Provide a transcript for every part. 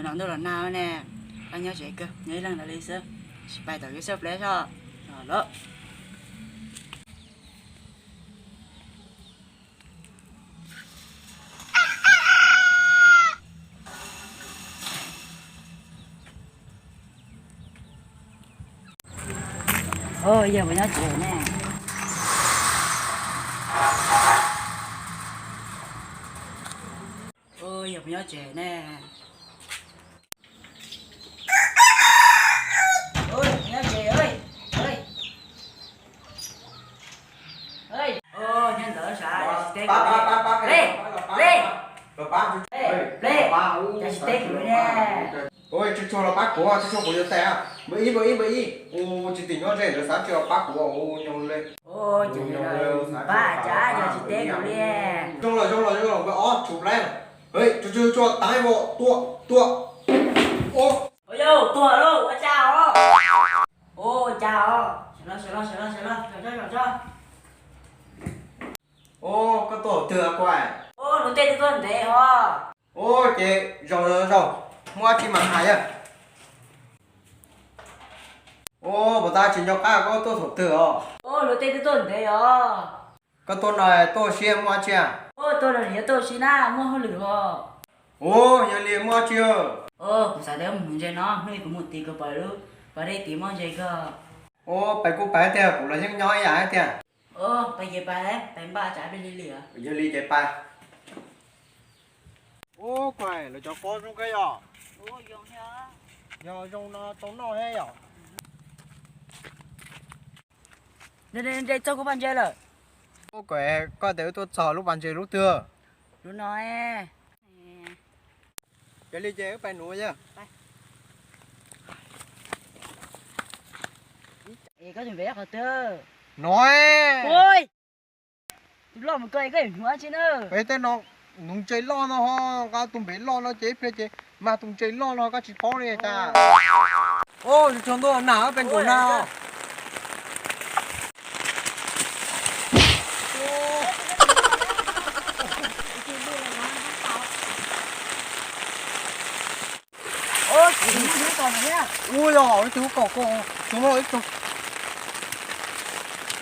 Los ntuj los nag ne, pab nyob tsev kawg, nyob ib leeg ntawd li xwb, tsis pais tom kev xauj pleb soj los lawm. Yog puas nyob tsev ne? Yog puas nyob tsev ne? Nyob tsev. Nyob ntawd sav, tsis teb kuv li. Pleb, pleb, cas tsis teb kuv li ne? Ua, tsuag tsuag los pab kuv, tsuag tsuag kuv yuav tais. Npawb ib, npawb ib, npawb ib. Ua, tsis tim nyob ze ntawd xav tsis los pab kuv, ua nyob li. Ua, cas pab cas yog tsis teb kuv li. Zoo los zoo los zoo los npawb ob tshuav pleb. Tsuag tsuag tsuag, tais vos, tua, tua. Ua, yog tuag lauj, ua cas os? Ua cas os? Sawv los, sawv los, sawv los, sawv los, zaum tso, zaum tso. Ua, koj tuaj thaum twg kuv? Ua, luag tej twb tuaj ntev os. Ua, ces zaum zaum, muaj dab tsi mas hais yog. Ua, puas tas tsis nco qab koj tuaj thaum twg os? Ua, luag tej twb tuaj ntev os. Koj tuaj no tuaj ua si muaj dab tsi? Ua, tuaj no yuav tuaj ua si na, muaj hauj lwm os. Ua, yog li muaj dab tsi? Ua, kuv xav tias mus ntses no, hnub ib kuv mus tid kuv pom lub pas dej tid muaj ntses kawg. Ua, pais kuj pais tiag, kuv los yeej nyob ib yam tiag. Ua, pais ces pais, pais npaj tsam pliag lig lig. Yog li ces pais. Ua, kuv lawv cov pob zoo kawg yom. Yog zoo no tau noj thiab yom. Ntses txog kuv pas ntses lawm. Ua, kuv, koj tias wb tuaj txog lub pas ntses lub twg? Lub no. Yog li ces wb pais nuv yog. Es koj tus npe qhov twg? No. Tus loj mus koj, koj yuav nuv dab tsi na? Peb tej no nuv ntses loj no ho, nqa tus npe loj no ces ib pliag ces mag tus ntses loj no koj tsis paub li cas. Ua, tsuag ntuj nag peb nkaum nag. Ua, yog ib tug kom kom, tsuag loj ib tug.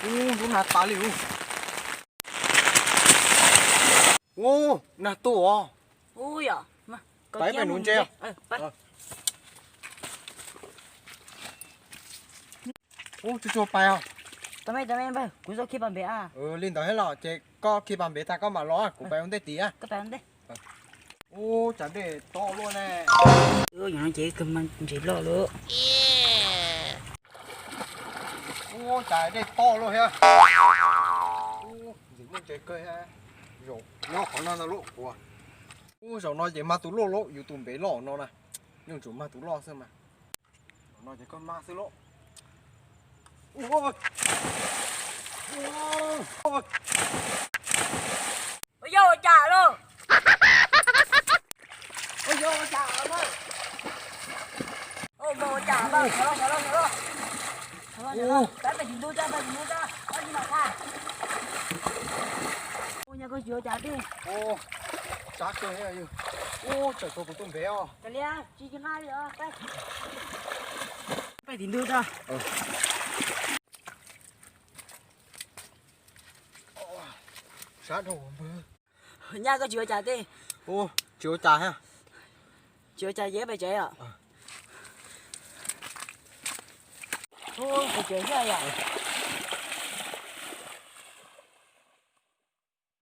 Ua, ntuj nag tas li ua. Ua, nag tu os. Pais pem nuv ntses. Ua, tsuag tsuag pais os. Kuv xauj khi pas npev. Li ntawd thiab los ces koj khi pas npev tag koj mam los, kuv pais ua ntej tid. Ua, cas dej to luaj ne. Ua, ces ntses loj lawm. Ua, cas dej to luaj thiab. Ntxim muaj ntses kawg thiab. Zaum nyob qhov no ntag lauj kuv. Ua, zaum no ces mag tus loj lauj, yus tus npe loj no na. Yeej tsum mag tus loj xwb mas. Zaum no ces koj mag xwb lauj. Ua, yog ua cas lauj? Ua, yog ua cas lauj? Ua, ua cas lauj? Sawv los, sawv los, sawv los. Sawv los, sawv los. Peb pem tim ntug tso, pem tim ntug tso. Koj tsis mam tag. Ua, nyaj koj tsis ua cas tiag. Sab kawg thiab yog. Ua, tsawm tau kuv tus npe os. Kav liam, tsis nqa li os. Peb tim ntug tso. Sab dhau npawg. Nyaj koj tsis ua cas tiag. Ua, tsis ua cas thiab. Tsis ua cas ces pais tsev os. Ua, pais tsev thiab yom.